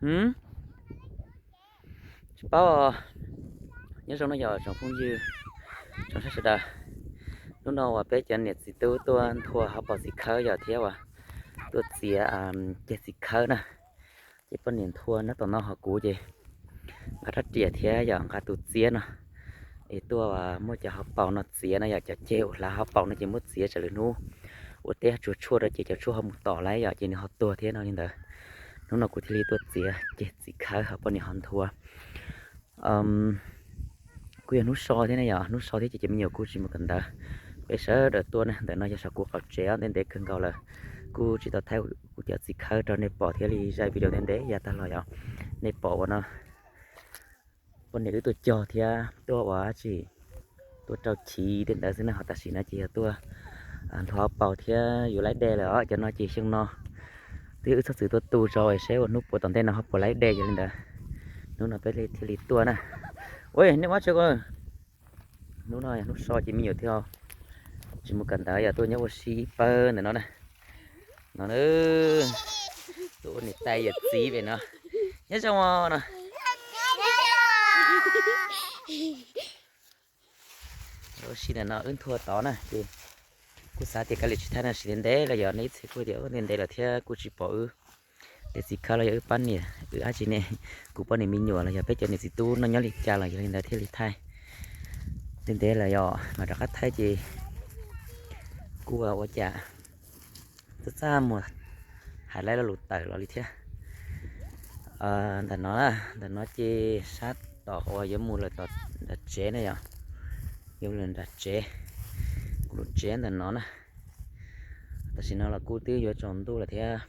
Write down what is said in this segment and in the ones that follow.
Tsis paub. Nyob zoo no yog tsoom phooj ywg, tsoom saib sawv daws. Hnub no uas peb cov niam txiv tub tuaj nthua hauv paus txiv khawb yog thiab uas tuaj txiav ceg txiv khawb na. Ces poj niam nthua nyob tom no, ho kuv ces nqa rab riam thiab yog nqa tus txiab no es tuaj muab cov hauv paus no txiav no yog cov ceg uas hlav hauv paus no ces muab txiav tsam lwm hnub ua teb tsuag tshuaj rau ces cov tshuaj ho mus tom lawm yom, ces nws ho tuag thiab no li ntawd. Hnub no kuv thiaj li tuaj txiav ceg txiv khawb ho poj niam ho nthua. Kuj yog hnub so thiab ne yom, hnub so thiab ces cov me nyuam kuj tsis mus kawm ntawv, peb sawv daws tuaj na. Ntawm no yog saum kuv qaum tsev os, ntev ntev kawg nkaus lawm kuj tsis tau thaij kuv cov txiv khawb rau nej pom thiab li, zaj video ntev ntev yav tag los yom, nej pom ua no. Poj niam wb tuaj cog thiab tuaj ua dab tsi, tuaj rau chiv tej ntawd xwb na, ho tam sim no ces yog tuaj nthua paus thiab yuav laib de lawm os. Cov no ces xyoo no twb wb txhob txwm tuaj tu tso seb ua hnub puas tom ntej no ho puas laib de, yog li ntawd hnub no peb thiaj li tuaj na. Ua nej ua tsi ko, hnub no hnub so ces me nyuam thiaj tsis mus kawm ntawv, yog tuaj nyob ua si ib pawg ntawm no na. No, tuaj ua niam tais yawm txiv pem no. Nyob zoo no. Ua si ntawm no wb nthua tod na ces kuj xav tias kav liam tsis thaij no, siv ntev ntev los yog nej ib txhia kuj tias ntev ntev lawm thiab kuj tsis pom wb tej txiv khawb los yog wb pab niam wb dab tsi ne, kuv poj niam me nyuam los yog peb cov niam txiv tub no nyob li cas los yog li ntawd thiaj li thaij. Ntev ntev lawm yog mam rov qab thaij ces kuj ua cas txaj txaj muag hais laib lo lus tawm los li thiab. Ntawm no, ntawm no ces sab tom uas yuav mus lawm tom nram tsev na yom, yuav mus lawm nram tsev, kuv lub tsev ntawm no na. Tam sim no los kuj twb yuav tsaus ntuj lawm thiab,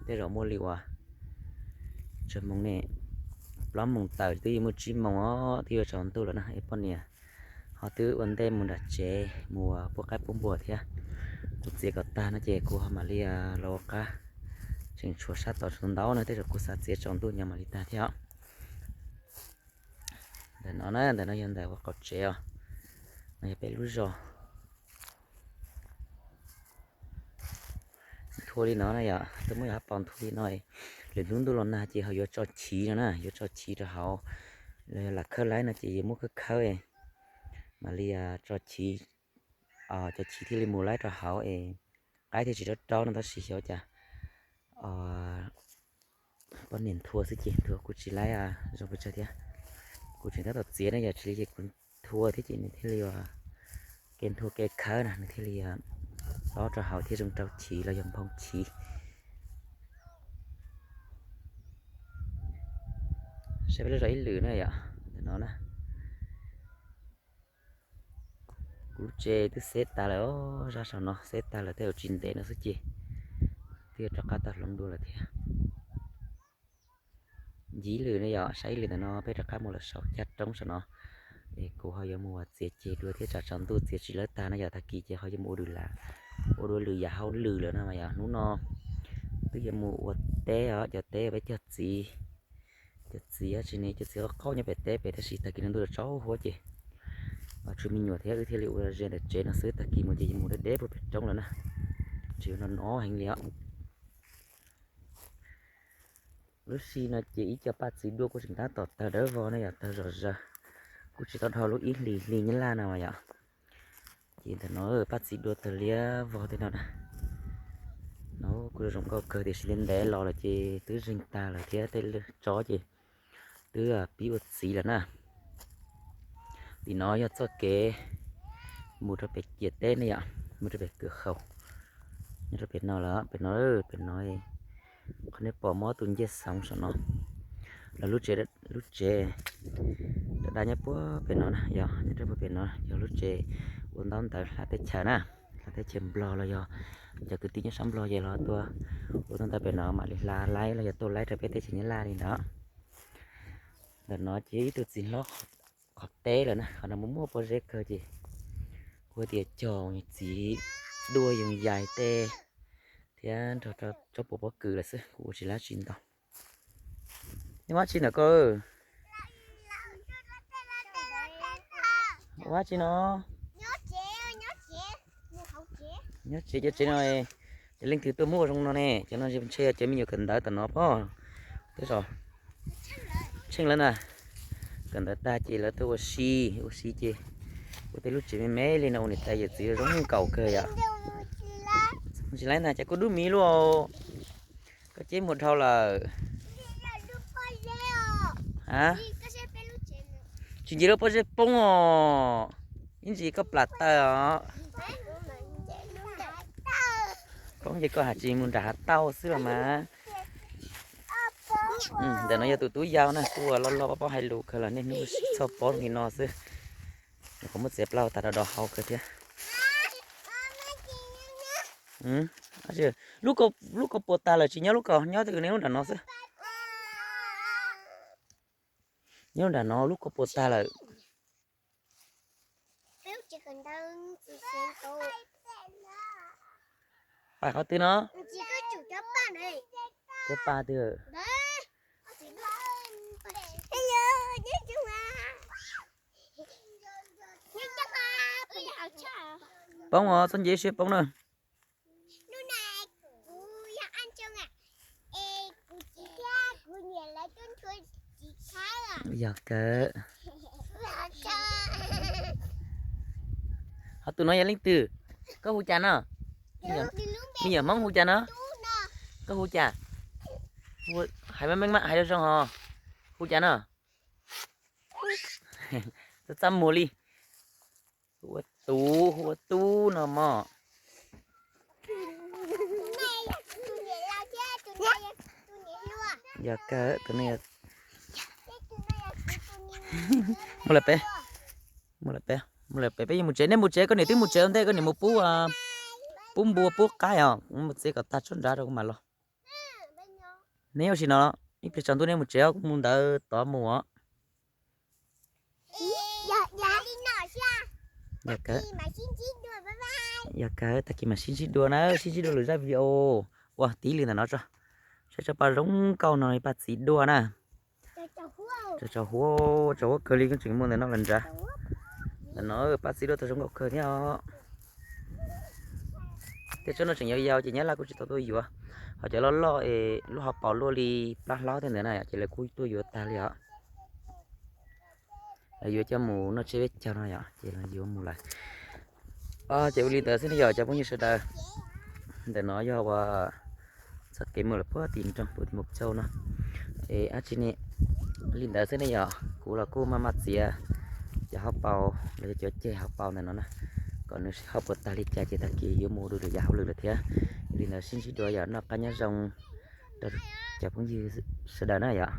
tej zaum muaj li uas tsawg moos ne, plaub moos tawm twb yuav muaj tsib moos os, twb yuav tsaus ntuj lawm na es poj niam ho twb ua ntej mus nram tsev mus ua pub qaib pub npua thiab. Kuv txiav kom tag no ces kuv ho mam li los ua qab, tseem tshuav sab tom tshuav ntau na, tej zaum kuv xav txiav tsaus ntuj nyob mam li tag thiab os. Ntawm no na, ntawm no yog ntawm ua qaum tsev os, no yog peb lub zos. Nthua li no na yom, twb muab yog hauv paus nthua li no, lwm hnub ntuj los nag ces ho yuav tso chiv no na, yuav tso chiv rau hauv, los yog lam khawb laib no ces yuav muab khawb khawb mam li tso chiv, cov chiv thiaj li mus laib rau hauv es qaib thiaj tsis raub raub no, tab sis xyov cas poj niam nthua xwb ces nthua kuj tsis laib zoo pes tsawg thiab. Kuv tseem tab tom txiav ne, yog tsis li ces kuv nthua thiab ces nws thiaj li, kev nthua kev khawb na nws thiaj li tob rau hauv thiab zoo rau chiv los yog nphoo chiv. Saib peb lub zos ib lwm na yom, ntawm no na. Kuv lub tsev twb xeb tas lawm os, zaj saum no xeb tas lawm, tej zaum tsis ntev no xwb ces twb yuav rov qab tau hloov dua lawm thiab. Ncig lwm ne yom, saib ib lwm ntawm no peb rov qab mus lawm saum caj roob saum no. Es kuv ho yuav mus ua txiav ceg dua thiab tsam tsaus ntuj txiav tsis lawv tag no yom, tag kis ces ho yuav mus ua dua lwm yam hauj lwm lawm no mas yom. Hnub no twb yuav mus ua teb os, cov teb peb cog txiv, cov txiv tsis ne, cov txiv qaub qaub nyob pem teb pem, tab sis tag kis no ntuj tsaus huab ces tshuav me nyuam thiab wb thiaj li ua ze ntawm tsev no xwb, tag kis mus ces yuav mus deb deb puag pem roob lawm na, tsis no no heev li os. Lub sij no ces ib co paj txiv duaj kuj tseem tab tom tawg dawb vog na yom, tawg zom zaws, kuj tsis tau dhau lub ib hlis hli nyab laj no mas yom. Ces ntawm no paj txiv duaj tawg liab vog tej no na. No kuj zoo nkauj kawg tiam sis ntev ntev los lawm ces twb zeeg tag lawm thiab, tej lwm tsob ces twb pib ua txiv lawm na. Tim no yog txoj kev mus rau pem ciam teb ne yom, mus rau pem kwj haus, nyob rau pem no lawm, pem no, pem no. Qhov nej pom mob tus ncej xoov saum no, los lub tsev, lub tsev daj daj nyob puag pem no na, yog nyob rau puag pem no yog lub tsev ua ntaub ntawv hla teb chaws na, hla teb chaws Nplog los yog cov kwv tij nyob sab Nplog ces los tuaj ua ntaub ntawv pem no mam li hla laib los yog tuaj laib rau peb teb chaws Nyab Laj li ntawd. Ntawm no ces ib tug txiv hlob qhov teb lawm na, qhov no muaj muaj pob zeb kawg ces kuv tias cog txiv duaj yoos yais tej thiab nrog rau tsob puas pob kws lawm xwb, kuv ua tsis lab tsis ntau. Nej ua tsi ntawm ko? Ua tsi no? Nyob tsev cov tsev no, cov leej twg tuaj muab ua zoo no ne, cov no ntshe yog cov me nyuam kawm ntawv tom no pob. Twb zos Tsheej lawv na, kawm ntawv tag ces lawv tuaj ua si, ua si ces ua tej lub tsev me me li no ua niam tais yawm txiv zoo nkaus kawg yom. Tsis laib na, cas koj dub miv luaj, koj ceb muag dhau lawm. A, tsis nce lub pob zeb poob os, ib ntsis koj plam tawg os. Poob ces koj has tsis mus nram hav tauj xwb los mas. Ntawm no yog tus tub yau na, kuj loj loj pob pob hais lus kawg los niaj hnub txhoj pob li no xwb. Nws qhov muaj txiav plaub tag do do hau kawg thiab. Lub ko puas tag lawm, tsis nyob lub ko, nyob twg ne, lub nram no xwb. Nyob nram no lub ko puas tag lawm. Pais qhov twg no? Cov pa twg? Poob os, txhob nce siab poob na. Yog kawg. Ho tus no yog leej twg? Koj hu cas no? Me nyuam Hmoob hu cas no? Koj hu cas? Hais meej meej mas hais zoo zoo ho. Hu cas no? Txaj muag li. Hu ua tub, hu ua tub no mog. Yog kawg, tus no yog, muab lawm peb, muab lawm peb, muab lawm peb, peb yuav mus tsev, nej mus tsev, koj niam twb mus tsev ua ntej, koj niam mus pub, pub npua pub qaib os, mus txiav kom tag tsob nrad rau kuv mam los. Neb ua si no, ib pliag tsaus ntuj neb mus tsev, kuv mus ntawd tod mus os. Yog kawg, tag kis mam sib ntsib dua na, sib ntsib dua lwm zaj video. Ua tib li ntawm no tso, saib tsob paj zoo nkauj no li paj txiv duaj na. Tsaus huab, tsaus huab kawg li, tseem muaj ntawm no los nrad. Ntawm no paj txiv duaj tau zoo nkauj kawg thiab os. Tej tsob no tseem yau yau ces nyab laj kuj tsis tau tuaj yuav. Ho cov loj loj es lub hauv paus luaj li plab hlaub thiab ntawd na ces lawv kuj tuaj yuav tag li os. Lawv yuav coj mus noj tsiab peb caug no yom, ces lawv yuav mus lawm. Ces ua li ntawd xwb ne yom cov phooj ywg sawv daws. Ntawm no yog uas txoj kev mus lawm puag tim nroog puag tim Mus Tsau no. Es dab tsi ne, li ntawd xwb ne yom, kuv los kuj maj maj txiav cov hauv paus los yog cov ceg hauv paus ntawm no na, kom nws sib hauj puas tag li cas ces tag kis yuav mus rau lwm yam hauj lwm lawm thiab. Li ntawd sib ntsib dua yom, noj qab nyob zoo rau cov phooj ywg sawv daws na yom.